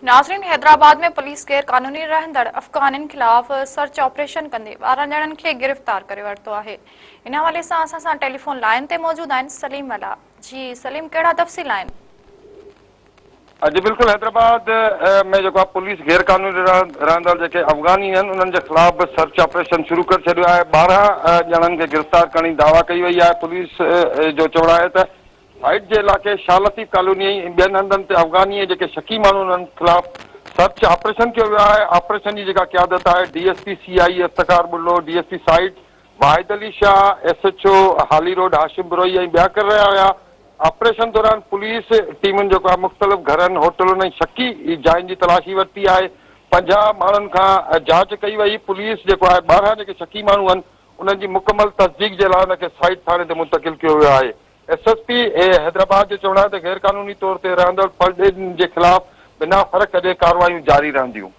ناظرين حيدرآباد ۾ پوليس غير قانوني رهندڙ افغانين خلاف سرچ آپريشن ڪندي 12 ڄڻن کي گرفتار ڪري ورتو آهي ان حوالي سان اسان سان ٽيليفون لائين تي موجود آهن سليم ملاح جي سليم ڪهڙا تفصيل آهن. جي بلڪل حيدرآباد ۾ جيڪو آهي پوليس غير قانوني رهندڙ جيڪي افغاني آهن انهن جي خلاف به سرچ آپريشن شروع ڪري ڇڏيو آهي 12 ڄڻن کي گرفتار ڪرڻ جي دعويٰ ڪئي وئي آهي پوليس جو چوڻ آهي ته سائيٽ جي علائقي شاهه لطيف ڪالوني ۽ ٻين هنڌن تي افغاني ۽ جيڪي شڪي ماڻهو انهن خلاف سرچ آپريشن ڪيو ويو آهي، آپريشن جي جيڪا قيادت آهي D S P C I A Iftikhar Bullo, D S P site Wahid Ali Shah, S H O Hali road Hashim Brohi ۽ ٻيا ڪري رهيا هيا، آپريشن دوران پوليس ٽيمن جيڪو آهي مختلف گهرن، هوٽلن ۽ شڪي جاين جي تلاشي ورتي آهي، 50 ماڻهن کان جاچ ڪئي وئي، پوليس جيڪو آهي 12 جيڪي شڪي ماڻهو آهن انهن جي مڪمل تصديق جي لاء ان کي سائيٽ ٿاڻي تي منتقل ڪيو ويو آهي. ايس ايس پي حيدرآباد جو چوڻ آهي ته غيرقانوني طور تي رهندڙ پرڏيهين جي خلاف بنا فرق جي ڪارروايون جاري رهنديون.